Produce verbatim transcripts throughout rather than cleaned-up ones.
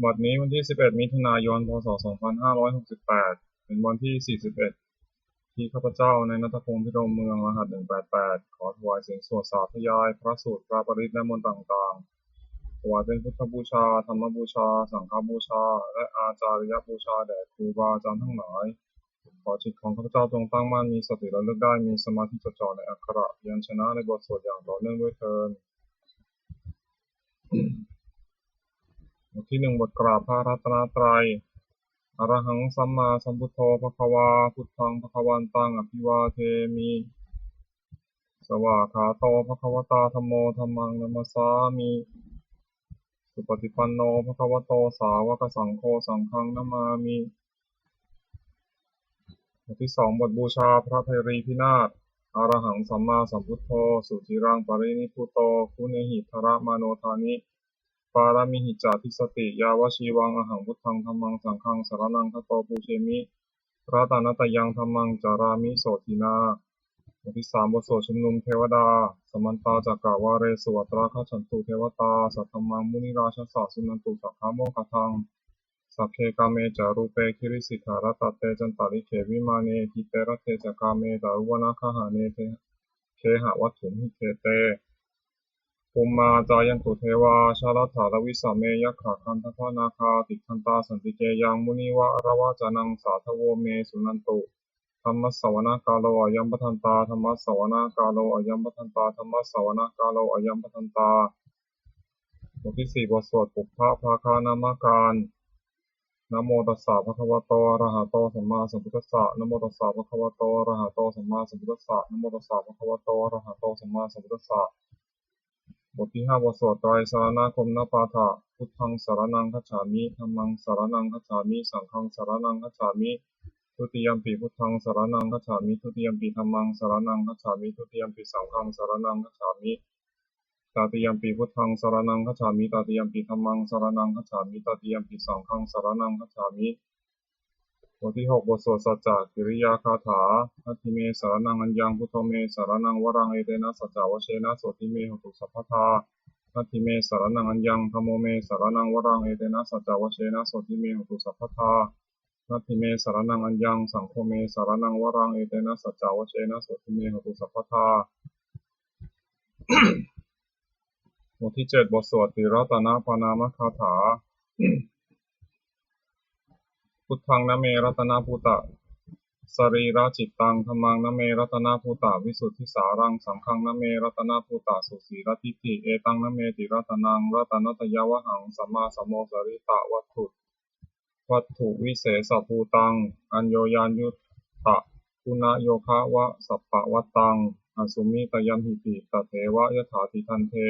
บัดนี้วันที่ สิบเอ็ด มิถุนายน พ.ศ. สองพันห้าร้อยหกสิบแปด เป็นวันที่ สี่สิบเอ็ด ที่ข้าพเจ้า นายณัฐพงษ์ พิรมเมือง รหัส หนึ่งแปดแปด ขอถวายเสียงสวดสาธยายพระสูตร พระปริตร และมนต์ต่างๆ ถวายเป็นพุทธบูชา ธรรมบูชา สังฆบูชา และอาจาริยบูชาแด่ครูบาอาจารย์ทั้งหลาย ขอจิตของข้าพเจ้าจงตั้งมั่น มีสติระลึกได้ มีสมาธิจดจ่อในอักขระพยัญชนะในบทสวดอย่างต่อเนื่องด้วยเทอญ บทที่หนึ่ง บทกราบพระรัตนตรัย Arahaṃ sammāsambuddho bhagavā, buddhaṃ bhagavantaṃ abhivādemi. Svākkhāto bhagavatā dhammo, dhammaṃ namassāmi. Supaṭipanno bhagavato sāvakasaṅgho, saṅghaṃ namāmi. บทที่สอง บทบูชาพระไพรีพินาศ Arahaṃ sammāsambuddho suciraṃ parinibbuto, guṇehi dharamāno dāni pāramīhi ca dissati. Yāvajīvaṃ ahaṃ buddhaṃ dhammaṃ saṅghaṃ saraṇaṃ gato, pūjemi ratanattayaṃ dhammaṃ carāmi sotthinā. บทที่สาม บทสวดชุมนุมเทวดา Samantā cakkavāḷesu atrāgacchantu devatā, saddhammaṃ munirājassa suṇantu saggamokkhadaṃ. Sagge kāme ca rūpe girisikharataṭe cantalikkhe vimāne, dīpe raṭṭhe ca gāme taruvanagahane gehavatthumhi khette, bhummā cāyantu devā jalathalavisame yakkhagandhabbanāgā, tiṭṭhantā santike yaṃ munivaravacanaṃ sādhavo me suṇantu. Dhammassavanakālo ayambhadantā, dhammassavanakālo ayambhadantā, dhammassavanakālo ayambhadantā. บทที่สี่ บทสวดปุพพภาคณมการ Namo tassa bhagavato arahato sammāsambuddhassa. Namo tassa bhagavato arahato sammāsambuddhassa. Namo tassa bhagavato arahato sammāsambuddhassa. บทที่ห้า บทสวดไตรสรณคมนปาฐะ Buddhaṃ saraṇaṃ gacchāmi, dhammaṃ saraṇaṃ gacchāmi, saṅghaṃ saraṇaṃ gacchāmi. Dutiyampi buddhaṃ saraṇaṃ gacchāmi, dutiyampi dhammaṃ saraṇaṃ gacchāmi, dutiyampi saṅghaṃ saraṇaṃ gacchāmi. Tatiyampi buddhaṃ saraṇaṃ gacchāmi, tatiyampi dhammaṃ saraṇaṃ gacchāmi, tatiyampi saṅghaṃ saraṇaṃ gacchāmi. บทที่หก บทสวดสัจจกิริยาคาถา Natthi me saraṇaṃ aññaṃ, buddho me saraṇaṃ varaṃ, etena saccavajjena sotthi me hotu sabbadā. Natthi me saraṇaṃ aññaṃ, dhammo me saraṇaṃ varaṃ, etena saccavajjena sotthi me hotu sabbadā. Natthi me saraṇaṃ aññaṃ, saṅgho me saraṇaṃ varaṃ, etena saccavajjena sotthi me hotu sabbadā. บทที่เจ็ด บทสวดติรัตนปณามคาถา Buddhaṃ name ratanabhūtasarīracittaṃ, dhammaṃ name ratanabhūtavisuddhisāraṃ, saṅghaṃ name ratanabhūtasusīladiṭṭhiṃ, etaṃ name tiratanaṃ ratanattayavhaṃ, sammā sammo sarītavatthu vatthuvisesabhūtaṃ, aññoññayuttaguṇayogavasappavattaṃ, asmiṃ tayamhiti tatheva yathātiṭṭhaṃ te,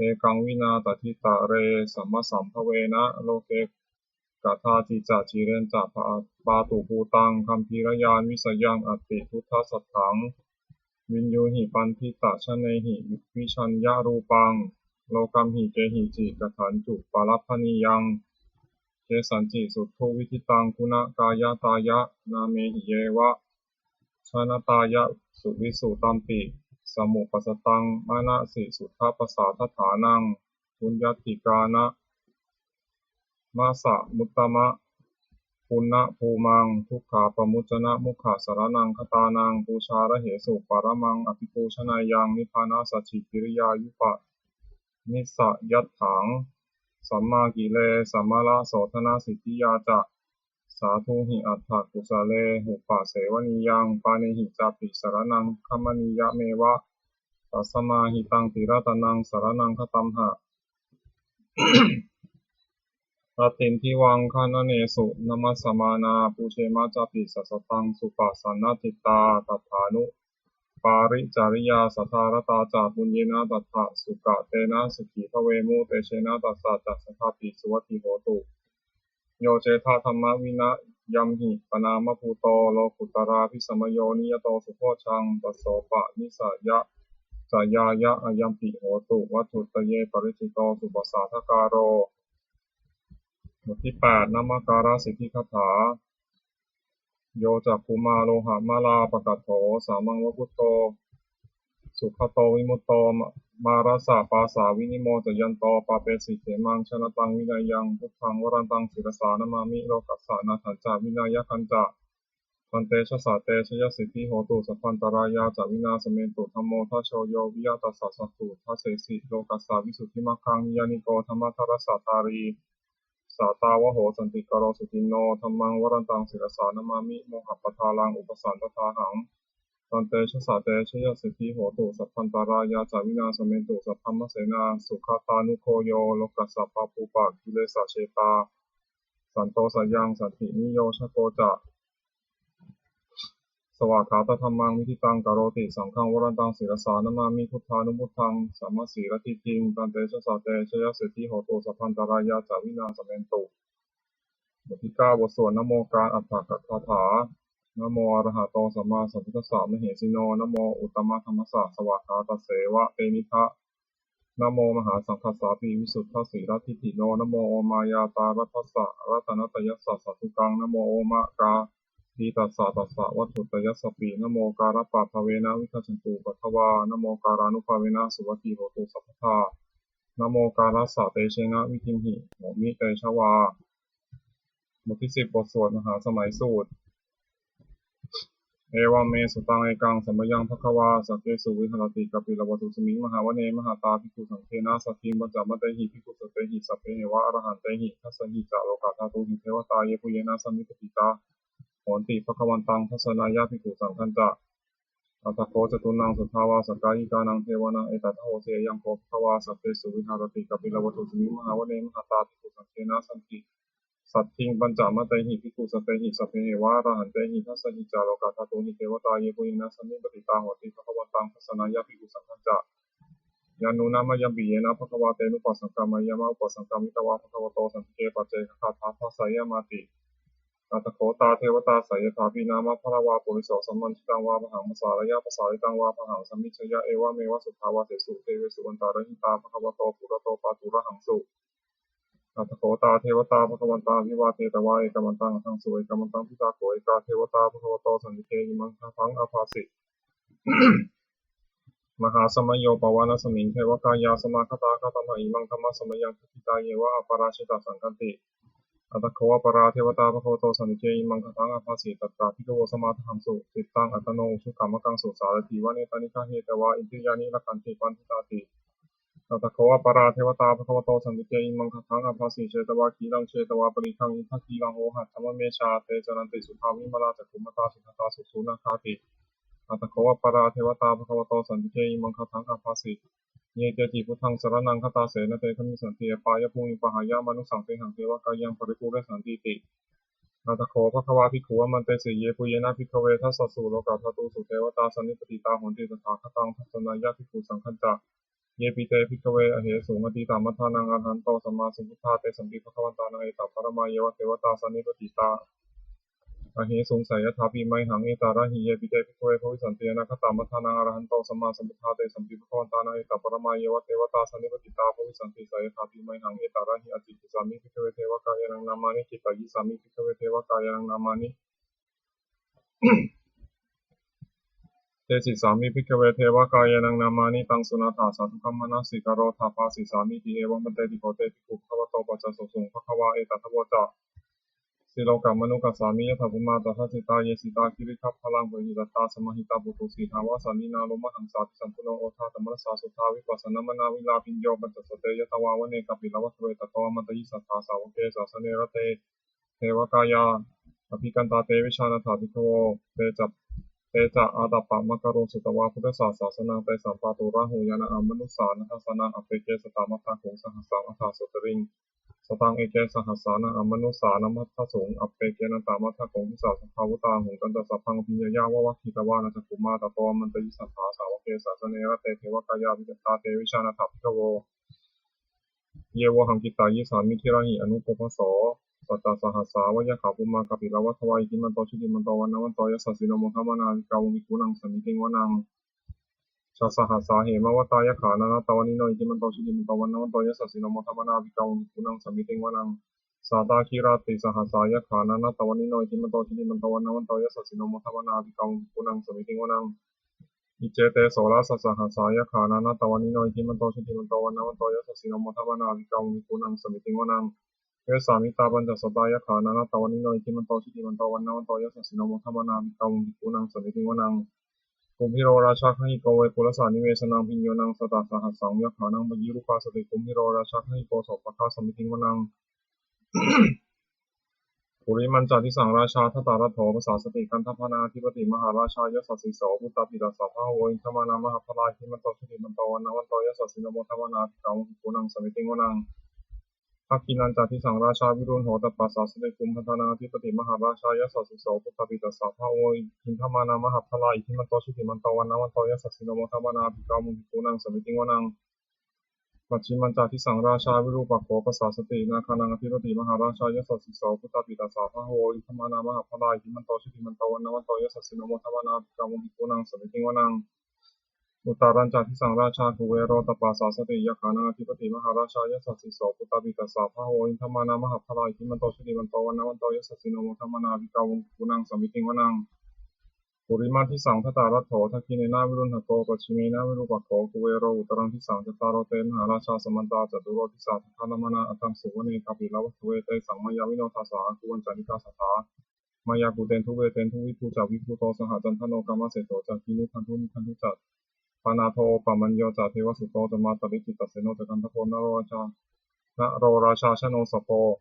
ekaṃ vinā tathitare samasambhavena, loke kadāci ca cirañca pātubhūtaṃ, gambhīrañāṇavisayaṃ atibuddhasatthaṃ, viññūhi paṇḍitajanehi vijaññarūpaṃ, lokamhi kehici kadantu palabhāniyaṃ, kesañci suṭṭhu vidiṭṭhaṃ guṇakāyatāya, nāmehi yeva janatāya, suvisuddhāti samuppasattaṃ, manasi suddhapasādaṭṭhānaṃ, puññādhikāra masamuttama puññabhūmaṃ, dukkhapamuccanamukhasaraṇaṃ gatānaṃ, pūjārahesu paramaṃ abhipūjaneyyaṃ, nibbānasacchikiriyāyupanissayatthaṃ, sammākile samalāsodhanasiddhiyā ca, sādhūhi atthakusalehupasevaniyaṃ, pāṇehi cāpi saraṇaṃ gamaniyameva, tasmā hi taṃ tiratanaṃ saraṇaṃ gatamha. Rattindivaṃ gaṇanesu namassamānā, pūjema cāpi sataṃ supasannacittā, tatthānupāricariyā saddhā ratā ca, puññena tattha sukatena sukhī bhavemu, tejena tassa ca sadā pi suvatthi hotu. Yo cettha dhammavinayamhi paṇāmabhūto, lokuttaradhisamayoniyato subojjhaṃ, tassopanisayañāṇayampi hotu, vatthuttaye paricito supasādākāro. บทที่แปด นมการสิทธิคาถา Yo cakkhumā lokamālapakaṭṭho, sāmaṃ va buddho sugato vimutto, mārasaṃ pāsā vinimocayanto pāpesi khemaṃ janataṃ vineyyaṃ. Buddhaṃ varantaṃ sirasā namāmi lokassa nāthañca vināyakañca. Tantejasā te jayasiddhi hotu sabbantarāyā ca vināsamentu. Dhammo dhajo yo viya tassa satthu dasesi lokassa visuddhimaggaṃ niyyāniko dhammadharassa dhārī sātāvaho santikaro suciṇṇo. Dhammaṃ varantaṃ sirasā namāmi mohappadālaṃ upasantadāhaṃ. Tantejasā te jayasiddhi hotu sabbantarāyā ca vināsamentu. Saddhammasenā sugatānugo yo lokassa pāpūpakilesajetā santo sayaṃ santiniyojako ca svākkhātadhammaṃ viditaṃ karoti. Saṅghaṃ varantaṃ sirasā namāmi buddhānubuddhaṃ samasīladiṭṭhiṃ. Tantejasā te jayasiddhi hotu sabbantarāyā ca vināsamentu. บทที่เก้า บทสวดนโมการอัฏฐกถา Namo arahato sammāsambuddhassa mahesino. Namo uttamadhammassa svākkhātasseva tenidha. Namo mahāsaṅghassāpi visuddhasīladiṭṭhino. Namo omāyātaraddhassa ratanattayassa sādhukaṃ. Namo omakātītassa tassa vatthuttayassapi. Namokārappabhāvena vigacchantu upaddavā. Namokārānubhāvena suvatthi hotu sabbadā. Namokārassa tejena vidhimhi homi tejavā. บทที่สิบ บทสวดมหาสมัยสูตร Evaṃ me sutaṃ. Ekaṃ samayaṃ bhagavā sakkesu viharati kapilavatthusmiṃ mahāvane mahatā bhikkhusaṅghena saddhiṃ pañcamattehi bhikkhusatehi sabbeheva arahantehi. Dasahi ca lokadhātūhi devatā yebhuyyena sannipatitā honti bhagavantaṃ dassanāya bhikkhusaṅghañca. Atha kho catunnaṃ suddhāvāsakāyikānaṃ devānaṃ etadahosi: Ayaṃ kho bhagavā sakkesu viharati kapilavatthusmiṃ mahāvane mahatā bhikkhusaṅghena saddhiṃ pañcamattehi bhikkhusatehi sabbeheva arahantehi. Dasahi ca lokadhātūhi devatā yebhuyyena sannipatitā honti bhagavantaṃ dassanāya bhikkhusaṅghañca. Yannūna mayampi yena bhagavā tenupasaṅkameyyāma, upasaṅkamitvā bhagavato santike paccekagāthā bhāseyyāmāti. Atha kho tā devatā seyyathāpi nāma balavā puriso sammiñjitaṃ vā bāhaṃ pasāreyya, pasāritaṃ vā bāhaṃ sammiñjeyya, evameva suddhāvāsesu devesu antarahitā bhagavato purato pāturahaṃsu. Atha kho tā devatā bhagavantaṃ abhivādetvā ekamantaṃ aṭṭhaṃsu. Ekamantaṃ ṭhitā kho ekā devatā bhagavato santike imaṃ gāthaṃ abhāsi: Mahāsamayo pavanasmiṃ, devakāyā samāgatā; āgatamha imaṃ dhammasamayaṃ, dakkhitāyeva aparājitasaṅghanti. Atha kho aparā devatā bhagavato santike imaṃ gāthaṃ abhāsi: Tatra bhikkhavo samādahaṃsu, cittaṃ attano ujukamakaṃsu; sārathīva nettāni gahetvā, indriyāni rakkhanti paṇḍitāti. Atha kho aparā devatā bhagavato santike imaṃ gāthaṃ abhāsi: Chetvā khīlaṃ chetvā palighaṃ, indakhīlaṃ ohaccamanejā; te caranti suddhā vimalā, cakkhumatā sudantā susunāgāti. Atha kho aparā devatā bhagavato santike imaṃ gāthaṃ abhāsi: Ye keci buddhaṃ saraṇaṃ gatāse, na te gamissanti apāyabhūmiṃ; pahāya mānusaṃ dehaṃ, devakāyaṃ paripūressantīti. Atha kho bhagavā bhikkhū āmantesi: Yebhuyyena bhikkhave dasasu lokadhātūsu devatā sannipatitā honti tathāgataṃ dassanāya bhikkhusaṅghañca. Yepi te bhikkhave ahesuṃ atītamaddhānaṃ arahanto sammāsambuddhā, tesampi bhagavantānaṃ etaparamāyeva devatā sannipatitā ahesuṃ, seyyathāpi mayhaṃ etarahi. Yepi te bhikkhave bhavissanti anāgatamaddhānaṃ arahanto sammāsambuddhā, tesampi bhagavantānaṃ etaparamāyeva devatā sannipatitā bhavissanti, seyyathāpi mayhaṃ etarahi. Ācikkhissāmi bhikkhave devakāyānaṃ nāmāni, kittayissāmi bhikkhave devakāyānaṃ nāmāni, desissāmi bhikkhave devakāyānaṃ nāmāni. Taṃ suṇātha sādhukaṃ manasikarotha bhāsissāmīti. Evaṃ bhanteti kho te bhikkhū bhagavato paccassosuṃ. Bhagavā etadavoca: Silokamanukassāmi, yattha bhummā tadassitā; ye sitā girigabbharaṃ, pahitattā samāhitā. Puthū sīhāva sallīnā, lomahaṃsābhisambhuno; odātamanasā suddhā, vippasannamanāvilā. Bhiyyo pañcasate ñatvā, vane kāpilavatthave; tato āmantayi satthā, sāvake sāsane rate. Devakāyā abhikkantā, te vijānātha bhikkhavo; te ca, te ca ātappamakaruṃ, sutvā buddhassa sāsanaṃ. Tesampāturahu ñāṇaṃ, amanussāna dassanaṃ; appeke satamaddakkhuṃ, sahassaṃ atha sattariṃ. Sataṃ eke sahassānaṃ, amanussānamaddasuṃ; appekenantamaddakkhuṃ, disā sabbā phuṭā ahuṃ. Tañca sabbaṃ abhiññāya, vavakkhitvāna cakkhumā; tato āmantayi satthā, sāvake sāsane rate. Devakāyā abhikkantā, te vijānātha bhikkhavo; ye vohaṃ kittayissāmi, girāhi anupubbaso. Pañcasahassā va yakkhā, bhummā kāpilavatthavā; iddhimanto jutimanto, vaṇṇavanto yasassino; modamānā abhikkāmuṃ, bhikkhūnaṃ samitiṃ vanaṃ. Chasahassā hemavatā, yakkhā nānattavaṇṇino; iddhimanto jutimanto, vaṇṇavanto yasassino; modamānā abhikkāmuṃ, bhikkhūnaṃ samitiṃ vanaṃ. Sātāgirā tisahassā, yakkhā nānattavaṇṇino; iddhimanto jutimanto, vaṇṇavanto yasassino; modamānā abhikkāmuṃ, bhikkhūnaṃ samitiṃ vanaṃ. Iccete soḷasasahassā yakkhā nānattavaṇṇino, iddhimanto jutimanto vaṇṇavanto yasassino, modamānā abhikkāmuṃ bhikkhūnaṃ samitiṃ vanaṃ. Vessāmittā pañcasatā yakkhā nānattavaṇṇino, iddhimanto jutimanto vaṇṇavanto yasassino, modamānā abhikkāmuṃ bhikkhūnaṃ samitiṃ vanaṃ. Kumbhīro rājagahiko vepullassa nivesanaṃ, bhiyyo naṃ satasahassaṃ yakkhānaṃ payirupāsati. Kumbhīro rājagahiko sopāga samitiṃ vanaṃ. Purimañca disaṃ rājā dhataraṭṭho pasāsati, gandhabbānaṃ ādhipati mahārājā yasassi so. Puttāpi tassa bahavo indanāmā mahabbalā, iddhimanto jutimanto vaṇṇavanto yasassino, modamānā abhikkāmuṃ bhikkhūnaṃ samitiṃ vanaṃ. Dakkhiṇañca disaṃ rājā virūḷho tappasāsati, kumbhaṇḍānaṃ ādhipati mahārājā yasassi so. Puttāpi tassa bahavo indanāmā mahabbalā, iddhimanto jutimanto vaṇṇavanto yasassino, modamānā abhikkāmuṃ bhikkhūnaṃ samitiṃ vanaṃ. Pacchimañca disaṃ rājā virūpakkho pasāsati, nāgānaṃ ādhipati mahārājā yasassi so. Puttāpi tassa bahavo indanāmā mahabbalā, iddhimanto jutimanto vaṇṇavanto yasassino, modamānā abhikkāmuṃ bhikkhūnaṃ samitiṃ vanaṃ. Uttarañca disaṃ rājā kuvero tappasāsati, yakkhānaṃ ādhipati mahārājā yasassi so. Puttāpi tassa bahavo indanāmā mahabbalā, iddhimanto jutimanto vaṇṇavanto yasassino, modamānā abhikkāmuṃ bhikkhūnaṃ samitiṃ vanaṃ. Purimaṃ disaṃ dhataraṭṭho, dakkhiṇena virūḷhako, pacchimena virūpakkho, kuvero uttaraṃ disaṃ. Cattāro te mahārājā samantā caturo disā, daddallamānā aṭṭhaṃsu vane kāpilavatthave. Tesaṃ māyāvino dāsā āgū vañcanikā saṭhā, māyā kuṭeṇḍu veṭeṇḍu viṭū ca viṭuṭo saha, candano kāmaseṭṭho ca kinnughaṇḍu nighaṇḍu ca, panādo opamañño ca devasūto ca mātali, cittaseno ca gandhabbo naḷorājā, naḷorājā janosabho,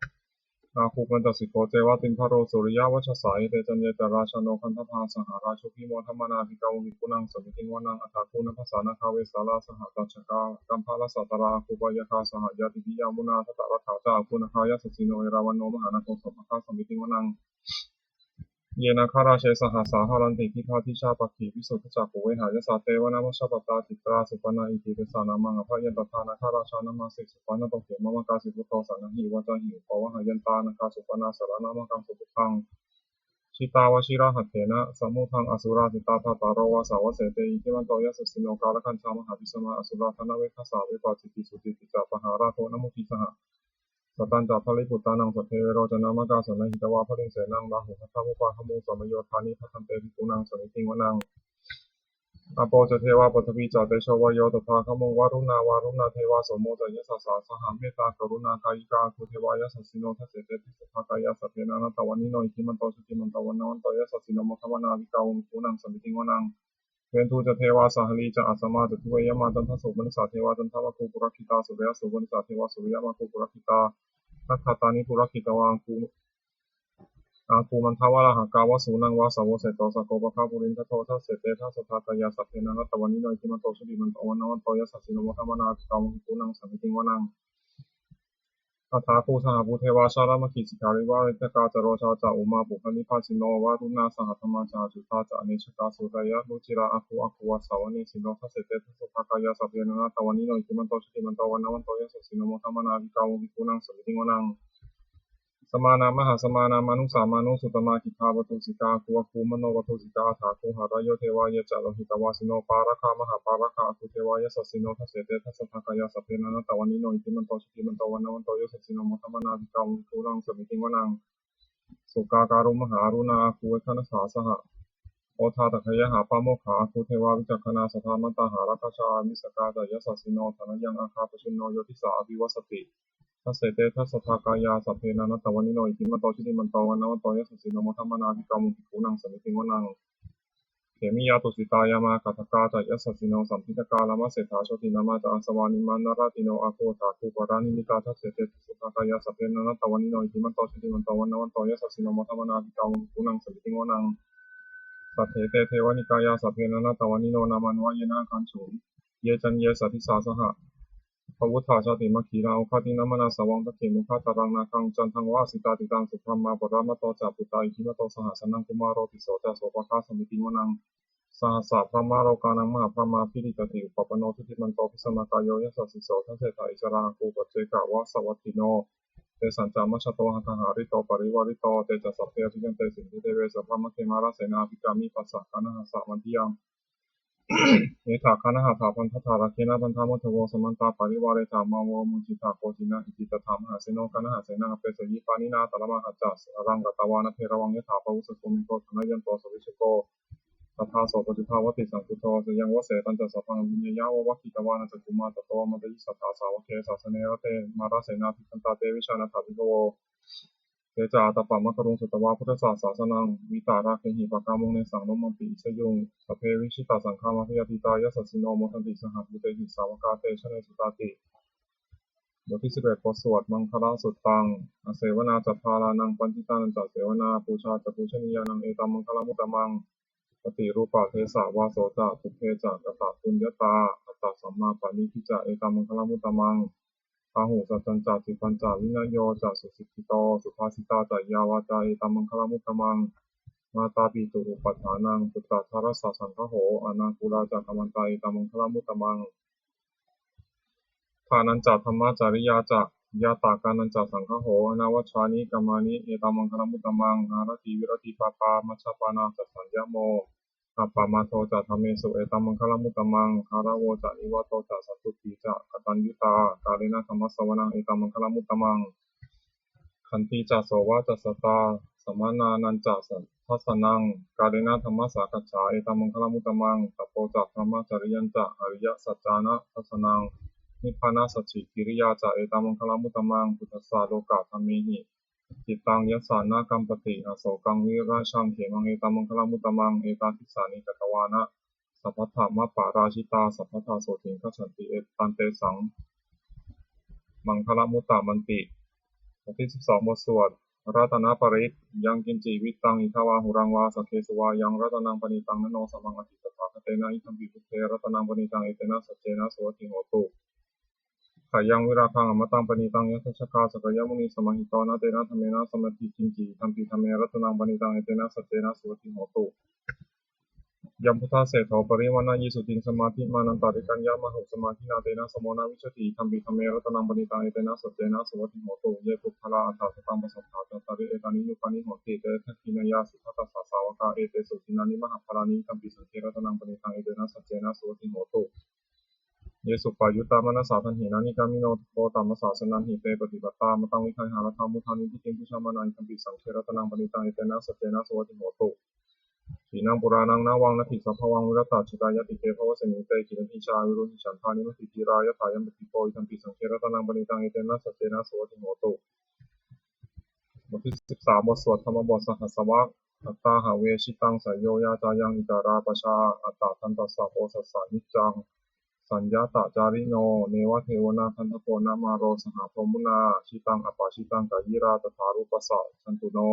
āgū pañcasikho ceva timbarū suriyavacchasā. Ete caññe ca rājāno gandhabbā saha rājubhi, modamānā abhikkāmuṃ bhikkhūnaṃ samitiṃ vanaṃ. Athāgū nābhasā nāgā vesālā sahatacchakā, kambalassatarā āgū pāyāgā saha ñātibhi. Yāmunā dhataraṭṭhā ca āgū nāgā yasassino, erāvaṇo mahānāgo sopāga samitiṃ vanaṃ. Ye nāgarāje sahasā haranti, girisikharataṭe pakkhi visuddhacakkhū, vehāyasā te vanamajjhapattā, citrā supaṇṇā iti tesa nāmaṃ. Abhayantadā nāgarājānamāsi, supaṇṇato khemamakāsi buddho, saṇhāhi vācāhi upavhayantā, nāgā supaṇṇā saraṇamakaṃsu buddhaṃ. Jitā vajirahatthena samuddaṃ asurā sitā, bhātaro vāsavassete iddhimanto yasassino, kālakañjā mahābhismā asurā dānaveghasā, vepacitti sucitti ca pahārādo namucī saha. Satañca baliputtānaṃ sabbe verocanāmakā, sannayhitvā baliṃ senaṃ rāhubhaddamupāgamuṃ, samayodāni bhaddante bhikkhūnaṃ samitiṃ vanaṃ. Āpo ca devā paṭhavī ca tejo vāyo tadāgamuṃ, varuṇā vāruṇā devā somo ca yasasā saha, mettākaruṇākāyikā āgū devā yasassino, dasete dasadhā kāyā sabbe nānattavaṇṇino, iddhimanto jutimanto vaṇṇavanto yasassino, modamānā abhikkāmuṃ bhikkhūnaṃ samitiṃ vanaṃ. Veṇḍū ca devā sahalī ca asamā ca duve yamā, candassūpanisā devā candaṃ āgū purakkhitā, suriyassūpanisā devā suriyamāgū purakkhitā, nakkhattāni purakkhitvā āgū, āgū mandavalāhakā, vasūnaṃ vāsavo seṭṭho sakkopāga purindado, dasete dasadhā kāyā sabbe nānattavaṇṇino, iddhimanto jutimanto vaṇṇavanto yasassino, modamānā abhikkāmuṃ bhikkhūnaṃ samitiṃ vanaṃ. Athāgū sahabhū devā jalamaggisikhāriva, ariṭṭhakā ca rojā ca ummāpupphanibhāsino, varuṇā sahadhammā ca accutā ca anejakā, sūleyyarucirā āgū āgū vāsavanesino, dasete dasadhā kāyā sabbe nānattavaṇṇino, iddhimanto jutimanto vaṇṇavanto yasassino, modamānā abhikkāmuṃ bhikkhūnaṃ samitiṃ vanaṃ. Samānā mahāsamānā mānusā mānusuttamā, khiḍḍāpadosikā āgū āgū manopadosikā, athāgū harayo devā ye ca lohitavāsino, pāragā mahāpāragā āgū devā yasassino, dasete dasadhā kāyā sabbe nānattavaṇṇino, iddhimanto jutimanto vaṇṇavanto yasassino, modamānā abhikkāmuṃ bhikkhūnaṃ samitiṃ vanaṃ. Sukkā karumhā aruṇā āgū veghanasā saha, odātagayhā pāmokkhā āgū devā vicakkhaṇā, sadāmattā hāragajā missakā ca yasassino, thanayaṃ āga pajjunno yo disā abhivassati. Dasete dasadhā kāyā sabbe nānattavaṇṇino, iddhimanto jutimanto vaṇṇavanto yasassino, modamānā abhikkāmuṃ bhikkhūnaṃ samitiṃ vanaṃ. Khemiyā tusitā yāmā kaṭṭhakā ca yasassino, lambitakā lāmaseṭṭhā jotināmā ca āsavā, nimmānaratino āgū athāgū paranimmitā, dasete dasadhā kāyā sabbe nānattavaṇṇino, iddhimanto jutimanto vaṇṇavanto yasassino, modamānā abhikkāmuṃ bhikkhūnaṃ samitiṃ vanaṃ. Saṭṭhete devanikāyā sabbe nānattavaṇṇino, nāmanvayena āgañchuṃ ye caññe sadisā saha. Pavutthajātimakkhīlaṃ oghatiṇṇamanāsavaṃ, dakkhemoghataraṃ nāgaṃ candaṃva asitātitaṃ, subrahmā paramatto ca puttā iddhimato saha, sanaṅkumāro tisso ca sopāga samitiṃ vanaṃ. Sahassaṃ brahmalokānaṃ mahābrahmābhitiṭṭhati, upapanno jutimanto bhismākāyo yasassi so, dasettha issarā āgū paccekavasavattino, tesañca majjhato āga hārito parivārito, te ca sabbe abhikkante sinde deve sabrahmake, mārasenā abhikkāmi passa kaṇhassa mandiyaṃ. Etha gaṇhatha bandhatha rāgena bandhamatthu vo, samantā parivāretha mā vo muñcittha koci naṃ. Iti tattha mahāseno kaṇhasenaṃ apesayi, pāṇinā talamāhacca saraṃ katvāna bheravaṃ, yathā pāvussako megho thanayanto savijjuko. Tadā so paccudāvatti saṅkuddho, seyyaṃvase tañca sabbaṃ abhiññāya, vavakkhitvāna cakkhumā, tato āmantayi satthā sāvake sāsane rate. Mārasenā abhikkantā te vijānātha bhikkhavo, te ca ātappamakaruṃ sutvā buddhassa sāsanaṃ, vītarāgehi pakkāmuṃ nesaṃ lomampi iñjayuṃ. Sabbe vijitasaṅgāmā bhayātītā yasassino, modanti saha bhūtehi sāvakā te janesutāti. บทที่สิบเอ็ด บทสวดมังคลสุตตัง Asevanā ca bālānaṃ, paṇḍitānañca sevanā, pūjā ca pūjanīyānaṃ, etammaṅgalamuttamaṃ. Paṭirūpadesavāso ca, pubbe ca katapuññatā, attasammāpaṇidhi ca, etammaṅgalamuttamaṃ. Bāhusaccañca sippañca, vinayo ca susikkhito, subhāsitā ca yā vācā, etammaṅgalamuttamaṃ. Mātāpituupaṭṭhānaṃ, puttadārassa saṅgaho, anākulā ca kammantā, etammaṅgalamuttamaṃ. Dānañca dhammacariyā ca, ñātakānañca saṅgaho, anavajjāni kammāni, etammaṅgalamuttamaṃ. Āratī viratī pāpā, majjapānā ca saññamo, appamādo ca dhammesu, etammaṅgalamuttamaṃ. Gāravo ca nivāto ca, santuṭṭhī ca kataññutā, kālena dhammassavanaṃ, etammaṅgalamuttamaṃ. Khantī ca sovacassatā, samaṇānañca dassanaṃ, kālena dhammasākacchā, etammaṅgalamuttamaṃ. Tapo ca brahmacariyañca, ariyasaccāna dassanaṃ, nibbānasacchikiriyā ca, etammaṅgalamuttamaṃ. Phuṭṭhassa lokadhammehi, cittaṃ yassa na kampati, asokaṃ virajaṃ khemaṃ, etammaṅgalamuttamaṃ. Etādisāni katvāna, sabbatthamaparājitā, sabbattha sotthiṃ gacchanti, etāni tesaṃ maṅgalamuttamanti. บทที่สิบสอง บทสวด Ratanaparittaṃ. Yaṅkiñci vittaṃ idha vā huraṃ vā, saggesu vā yaṃ ratanaṃ paṇītaṃ, na no samaṃ atthi tathāgatena, idampi buddhe ratanaṃ paṇītaṃ, etena saccena suvatthi hotu. Khayaṃ virāgaṃ amataṃ paṇītaṃ, yadajjhagā sakyamunī samāhito, na tena dhammena samatthi kiñci, idampi dhamme ratanaṃ paṇītaṃ, etena saccena suvatthi hotu. Yambuddhaseṭṭho parivaṇṇayī suciṃ, samādhimānantarikaññamāhu, samādhinā tena samo na vijjati, idampi dhamme ratanaṃ paṇītaṃ, etena saccena suvatthi hotu. Ye puggalā aṭṭha sataṃ pasatthā, cattāri etāni yugāni honti, te dakkhiṇeyyā sugatassa sāvakā, etesu dinnāni mahapphalāni, idampi saṅghe ratanaṃ paṇītaṃ, etena saccena suvatthi hotu. Ye suppayuttā manasā daḷhena, nikkāmino gotamasāsanamhi, te pattipattā amataṃ vigayha, laddhā mudhā nibbutiṃ bhuñjamānā, idampi saṅghe ratanaṃ paṇītaṃ, etena saccena suvatthi hotu. Khīṇaṃ purāṇaṃ navaṃ natthi sambhavaṃ, virattacittāyatike bhavasmiṃ, te khīṇabījā avirūḷhichandā, nibbutiṃ dhīrā yathāyampadīpo, idampi saṅghe ratanaṃ paṇītaṃ, etena saccena suvatthi hotu. บทที่สิบสาม บทสวดธรรมบทสหัสสวรรค Atthāhave jitaṃ seyyo yācāyaṃ, itarā pajā attasaṅkhassa, bojjhassa niccaṃ saññatacārino, neva devā na gandhabbo na māro saha brahmunā, jitaṃ apajitaṃ kāyirā, tathārūpassa jantuno.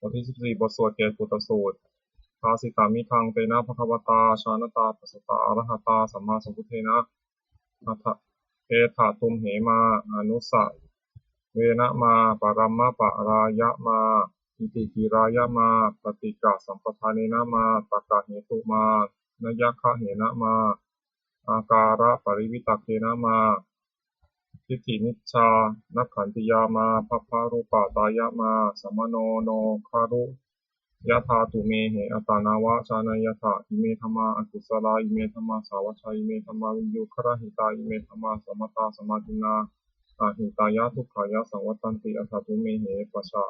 บทที่สิบสี่ บทสวดเกสปุตตสูตร Bhāsitamidaṃ tena bhagavatā jānatā passatā arahatā sammāsambuddhena, atha etha tumhe mā anusavena mā, paramapārāya mā, itikirāya mā, paṭighasampadanena mā, takkahetu mā, nayaggahena mā, ākāraparivitakkena mā, diṭṭhimicchānakkhantiyā mā, bhabbarūpatāya mā, samāno no garu yathā tumhehi attanāva jānayyatha. Ime dhammā akusalā, ime dhammā sāvajjā, ime dhammā viññugarahitā, ime dhammā sammatā samādinnā ahitāya dukkhāya saṃvattanti. Atha tumhehi pajā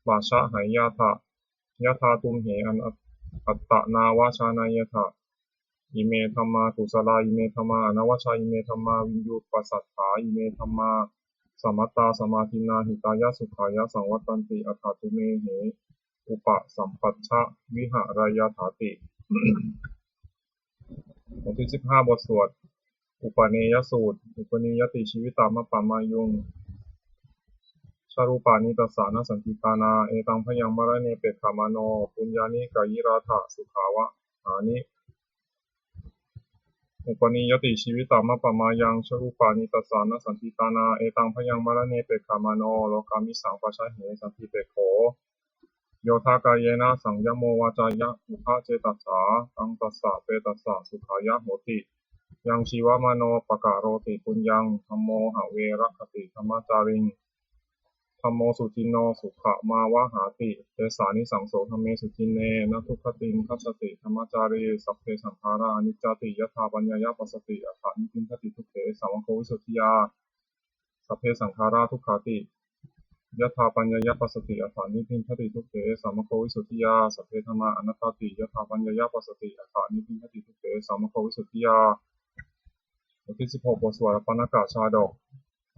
pajāhayyatha yathā tumhe an attanāva jānayyatha. Ime dhammā kusalā, ime dhammā anavajjā, ime dhammā viññuppasatthā, ime dhammā sammatā samādinnā hitāya sukhāya saṃvattanti. Atha tumhehi upasampajja vihārayyatthāti. บทที่สิบห้า บทสวดอุปเนยสูตร Upanīyati jīvitammapamāyuṃ jarūpāni tassa na sandiṭṭhānā, etaṃ bhayaṃ maraṇe pekkhamāno puññāni kāyirātha sukhāvahāni. Upanīyati jīvitammapamāyuṃ jarūpāni tassa na sandiṭṭhānā, etaṃ bhayaṃ maraṇe pekkhamāno lokāmisaṃ pajāhe sandipekkho. Yodha kāyena saṃyamo vācāya uda cetasā, taṃ tassa petassa sukhāya hoti. Yaṃ jīvamāno pakaroti puññaṃ, dhammo have rakkhati dhammacāriṃ, dhammo suciṇṇo sukhamāvahāti, esānisaṃso dhamme suciṇṇe, na duggatiṃ gacchati dhammacārī. Sabbe saṅkhārā aniccāti, yadā paññāya passati, atha nibbindati dukkhe, samaggo visuddhiyā. Sabbe saṅkhārā dukkhāti, yathāpaññāya passati, atha nibbindati dukkhe samāgo visuddhiyā. Sabbe dhammā anattāti, yathāpaññāya passati, atha nibbindati dukkhe samāgo visuddhiyā. บทที่สิบหก บทสวดอปัณณกชาดก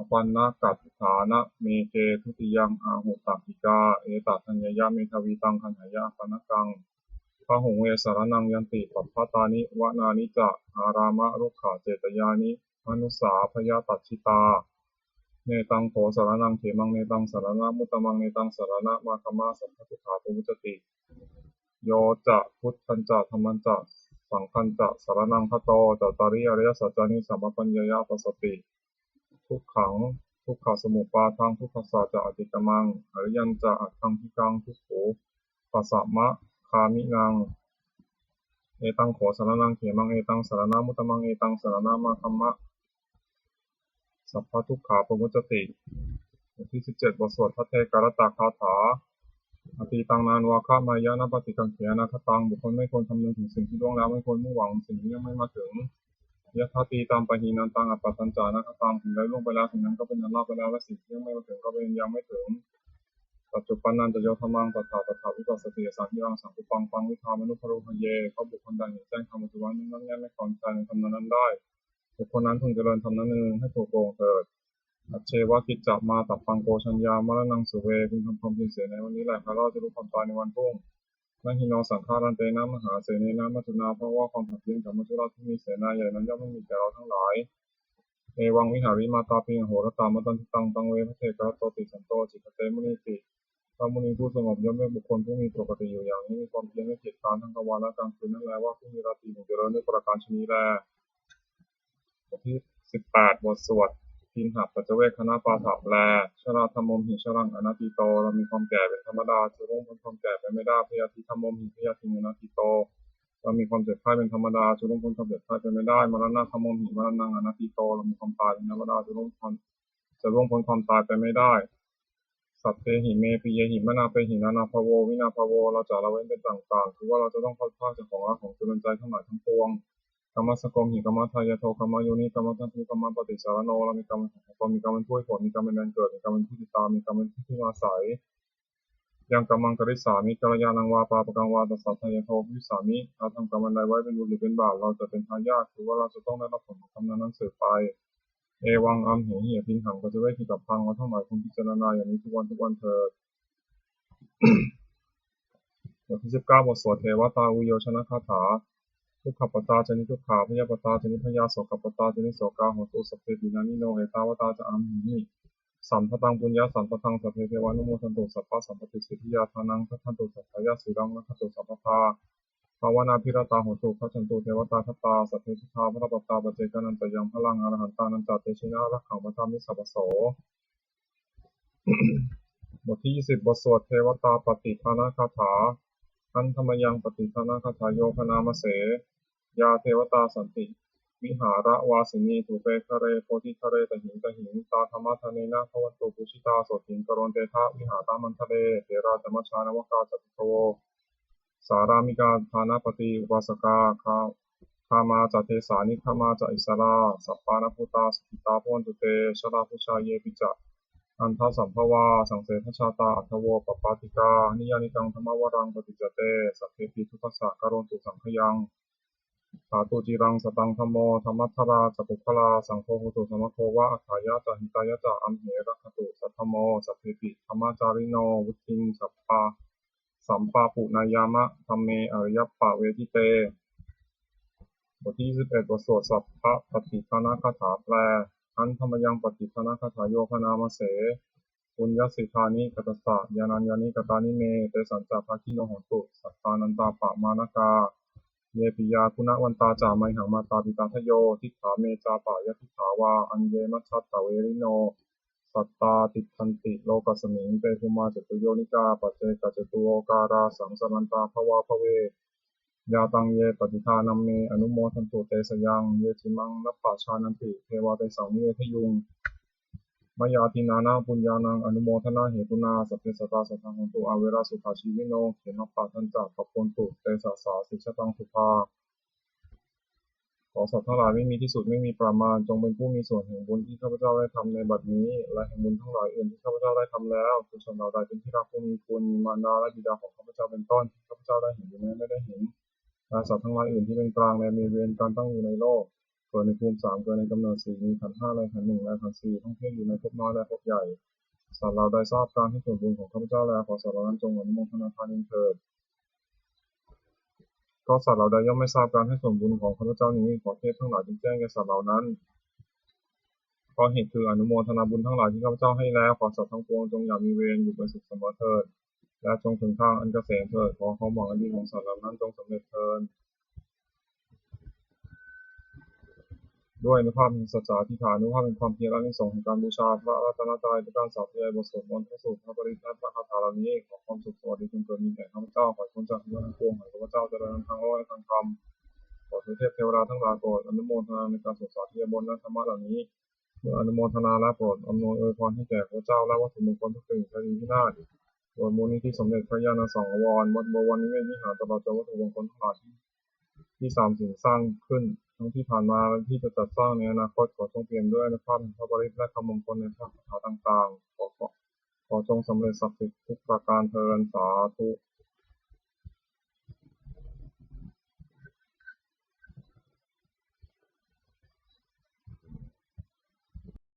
Apaṇṇakaṭṭhānameke dutiyaṃ ahupaṭikā, etadaññāya medhāvī taṃ gaṇhāya apaṇṇakaṃ. Bahuṃ ve saraṇaṃ yanti, pabbatāni vanāni ca, ārāmarukkhacetyāni, manussā bhayataṭṭhitā. Netaṃ kho saraṇaṃ khemaṃ, netaṃ saraṇamuttamaṃ, netaṃ saraṇamāgamma, sabbadukkhā pamuccati. Yo ca buddhañca dhammañca saṅghañca saraṇaṃ gato, cattāri ariyasaccāni sammappaññāya passati. Dukkhaṃ dukkhasamuppādaṃ, dukkhassa ca atikkamaṃ, ariyañca aṭṭhaṅgikaṃ dukkhuppasamagāminaṃ. Etaṃ kho saraṇaṃ khemaṃ, etaṃ saraṇamuttamaṃ, etaṃ saraṇamāgamma, sabbadukkhā pamuccati. บทที่สิบเจ็ด บทสวดภัทเทกรัตตคาถา Atītaṃ nānvāgameyya nappaṭikaṅkhe anāgataṃ. บุคคลไม่ควรคำนึงถึงสิ่งที่ล่วงแล้ว ไม่ควรมุ่งหวังสิ่งที่ยังไม่มาถึง Yadatītaṃ pahīnantaṃ appattañca anāgataṃ. สิ่งใดล่วงไปแล้ว สิ่งนั้นก็เป็นอันละไปแล้ว และสิ่งที่ยังไม่มาถึงก็เป็นอันยังไม่ถึง Paccuppannañca yo dhammaṃ tattha tattha vipassati, asaṃhiraṃ asaṅkuppaṃ taṃ viddhā manubrūhaye. เพราะบุคคลใดเห็นแจ้งธรรมปัจจุบันนั้นๆ ย่อมไม่คลอนแคลนในธรรมนั้นๆได้ บุคคลนั้นพึงเจริญธรรมนั้นๆ ให้ถูกโปร่งเถิด Ajjeva kiccamātappaṃ ko jaññā maraṇaṃ suve. พึงทำความเพียรเสียในวันนี้แหละ แม้เราจะรู้ความตายในวันพรุ่ง Na hi no saṅgarantena mahāsenena maccunā bhava. ความผัดเพี้ยนกับมัจจุราชผู้มีเสนาใหญ่นั้นย่อมไม่มีแก่เราทั้งหลาย Evaṃ vihārimātāpiṃ ahorattamatanditaṃ, taṃ ve bhaddekarattoti santo ācikkhate munīti. พระมุนีผู้สงบย่อมเรียกบุคคลผู้มีปกติอยู่อย่างนี้ มีความเพียรไม่เกียจคร้านทั้งกลางวันและกลางคืนนั่นแล ว่าผู้มีราตรีหนึ่งเจริญ ด้วยประการฉะนี้แล บทที่สิบแปด บทสวดทินหปัจจเวกขณปาฐะแปล Jarādhammomhi jaraṃ anatīto. เรามีความแก่เป็นธรรมดา จะล่วงพ้นความแก่ไปไม่ได้ Byādhidhammomhi byādhiṃ anatīto. เรามีความเจ็บไข้เป็นธรรมดา จะล่วงพ้นความเจ็บไข้ไปไม่ได้ Maraṇadhammomhi maraṇaṃ anatīto. เรามีความตายเป็นธรรมดา จะล่วงพ้น จะล่วงพ้นความตายไปไม่ได้ Sabbehi me piyehi manāpehi nānābhāvo vinābhāvo. เราจะละเว้นเป็นต่างๆ คือว่าเราจะต้องพลัดพรากจากของรักของจรวนใจทั้งหลายทั้งปวง Kammassakomhi kammadāyādo kammayoni kammadātu kammapaṭisaraṇo. เรามีกรรมเป็นของตน มีกรรมเป็นผู้ให้ผล มีกรรมเป็นแดนเกิด มีกรรมเป็นผู้ติดตาม มีกรรมเป็นที่พึ่งอาศัย Yaṃ kammaṃ karissāmi kalyāṇaṃ vā pāpakaṃ vā tassa dāyādo bhavissāmi. เราทำกรรมอันใดไว้เป็นบุญหรือเป็นบาป เราจะเป็นทายาท คือว่าเราจะต้องได้รับผลของกรรมนั้นๆ สืบไป Evaṃ amhehi abhiṇhaṃ paccavekkhitabbā. เราทั้งหลายควรพิจารณาอย่างนี้ทุกวันทุกวันเถิด บทที่สิบเก้า บทสวดเทวตาวิโยชนคาถา Dukkhappattā ca niddukkhā bhayappattā ca nibbhayā sokappattā ca nissokā hontu sabbepi pāṇino. Ettāvatā ca amhehi sambhataṃ puññasampadaṃ sabbe devānumodantu sabbasampattisiddhiyā. Dānaṃ dadantu saddhāya sīlaṃ rakkhantu sabbadā bhāvanābhiratā hontu gacchantu devatāgatā. Sabbe buddhā balappattā paccekānañca yaṃ balaṃ arahantānañca tejena rakkhaṃ bandhāmi sabbaso. บทที่ยี่สิบ บทสวดเทวตาปัตติทานคาถา Handa mayaṃ pattidānagāthā yo bhaṇāma se. Yā devatā santi vihāravāsinī thūpe ghare bodhighare tahiṃ tahiṃ, tā dhammadānena bhavantu pūjitā sotthiṃ karontedha vihāramaṇḍale. Therā ca majjhā navakā ca bhikkhavo sārāmikā dānapatī upāsakā, gā- gāmā ca desā nigamā ca issarā, sappāṇabhūtā sukhitā bhavantu te. Jalābujā yepi ca aṇḍasambhavā saṃsedajātā athavopapātikā, niyyānikaṃ dhammavaraṃ paṭicca te sabbepi dukkhassa karontu saṅkhayaṃ. Ṭhātu ciraṃ sataṃ dhammo dhammaddharā ca puggalā, saṅgho hotu samaggo va atthāya ca hitāya ca. Amhe rakkhatu saddhammo sabbepi dhammacārino, vuḍḍhiṃ sampā- sampāpuṇeyyāma dhamme ariyappavedite. บทที่ยี่สิบเอ็ด บทสวดสัพพะปัตติทานคาถาแปล Handa mayaṃ pattidānagāthā yo bhaṇāma se. Puññassidhāni katassa ñāṇañāni katāni me, tesañca bhāgino hontu sattānantāpamāṇakā. Ye piyā guṇavantā ca mayhaṃ mātāpitādayo, diṭṭhā me cāpyadiṭṭhā vā aññe majjhattaverino, sattā tiṭṭhanti lokasmiṃ te bhummā catuyonikā paccekacatulokārā saṃsarantā bhavābhave. Yā taṃ ye pattidānamme anumodantu te sayaṃ, ye cimaṃ nappajānanti devā tesaṃ nivedayuṃ. Mayā dinnānaṃ puññānaṃ anumodanahetunā sabbe sattā sadā hontu averā sukhajīvino, khemappadañca pabbavantu te sassāsījataṃ sukhā. ขอสัตว์ทั้งหลายไม่มีที่สุดไม่มีประมาณ จงเป็นผู้มีส่วนแห่งบุญที่ข้าพเจ้าได้ทำในบัดนี้ และแห่งบุญทั้งหลายอื่นที่ข้าพเจ้าได้ทำแล้ว คือสัตว์เหล่าใดเป็นที่รักผู้มีคุณ มีมารดาและบิดาของข้าพเจ้าเป็นต้น ที่ข้าพเจ้าได้เห็นหรือแม้ไม่ได้เห็น และสัตว์ทั้งหลายอื่นที่เป็นกลางและมีเวรการตั้งอยู่ในโลก เกิดในภูมิสาม เกิดในกำเนิดสี่ มีขันธ์ห้าและขันธ์หนึ่งและขันธ์สี่ ท่องเที่ยวอยู่ในภพน้อยและภพใหญ่ สัตว์เหล่าใดทราบการให้ส่วนบุญของข้าพเจ้าแล้ว ขอสัตว์เหล่านั้นจงอนุโมทนาทานเองเถิด ก็สัตว์เหล่าใดย่อมไม่ทราบการให้ส่วนบุญของข้าพเจ้านี้ ขอเทพทั้งหลายจงแจ้งแก่สัตว์เหล่านั้น เพราะเหตุคืออนุโมทนาบุญทั้งหลายที่ข้าพเจ้าให้แล้ว ขอสัตว์ทั้งปวงจงอย่ามีเวร อยู่เป็นสุขเสมอเถิด และจงถึงทางอันเกษมเถิด ขอความหวังอันดีของสัตว์เหล่านั้นจงสำเร็จเถิด ด้วยอานุภาพแห่งสัจจาธิษฐาน อานุภาพแห่งความเพียร อานิสงส์แห่งการบูชาพระรัตนตรัย และการสาธยายบทสวดมนต์ พระสูตร พระปริตร และพระคาถาเหล่านี้ ขอความสุขสวัสดีจงเกิดมีแก่ข้าพเจ้า ขอให้พ้นจากทุกข์ทั้งปวง ขอให้ข้าพเจ้าเจริญทั้งโลกและทั้งธรรม ขอเทพเทวดาทั้งหลายโปรดอนุโมทนาในการสวดสาธยายบทและธรรมะเหล่านี้ เมื่ออนุโมทนาแล้วโปรดอำนวยอวยพรให้แก่ข้าพเจ้าและวัตถุมงคลทุกสิ่ง จงดีพินาศ โดยบุญนี้ที่สมเด็จพระญาณสังวร วัดบวรนิเวศวิหาร ตลอดจนวัตถุมงคลทั้งหลายที่ ที่สามสิ่งสร้างขึ้น ทั้งที่ผ่านมาและที่จะจัดสร้างในอนาคต ขอจงเปี่ยมด้วยอานุภาพแห่งพระปริตรและคำมงคลในพระคาถาต่างๆ ขอ ขอ ขอจงสำเร็จศักดิ์สิทธิ์ทุกประการเทอญ สาธุ